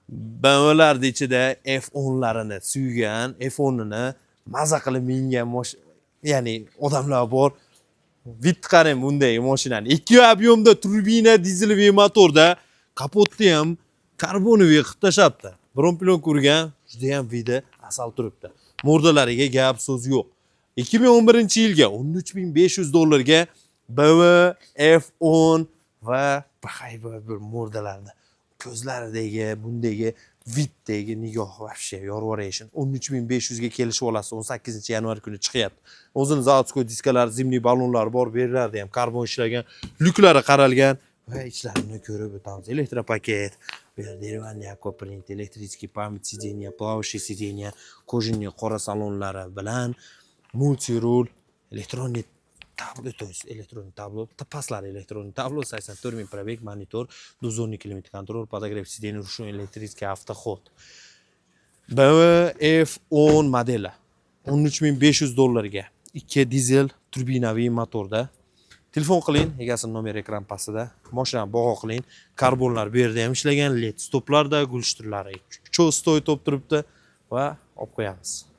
BMWlarni ichida F10larini suygan, F10ini maza qilib mingan ya'ni odamlar bor. Вид qarang bunday mashinani. Ikki объем da turbina, дизелевый motorda, kapotni ham карбоновый qilib tashlabdi. Бронеплёнка urgan, juda ham вид i asal turibdi. Морда lariga gap so'z yo'q. 2011-yilga 13 500 dollarga BMW F10 va bahaybat bir морда larni ko'zlaridagi, bundagi вид dagi nigoh вообще yorvoraysin. 13 500 ga kelishib olasiz. 18 yanvar kuni chiqyapti. O'zini заводской diskalari, зимний ballonlari bor, bu yerlarda ham karbon ishlagan, lyuklari qaralgan va ichlarini ko'rib o'tamiz. Электропакет, bu yerda деревянный аквапринт, электрический память сиденья, плавающий сиденья, кожаный qora salonlari bilan мультируль, электронный табло, то есть электронный табло, pastlari электронный табло, 84 ming пробег, monitor, двухзонный климат-контроль, подогрев сидений, ручной электрический автоход. BMW F10 modeli 13 500 dollarga, 2 dizel turbinaviy motorda. Telefon qiling, egasini nomeri ekran pastida. Mashinani baho qiling. Karbonlar bu yerda ham ishlagan, led stoplarda, глушитель lari cho'stoy to'p turibdi va olib qo'yamiz.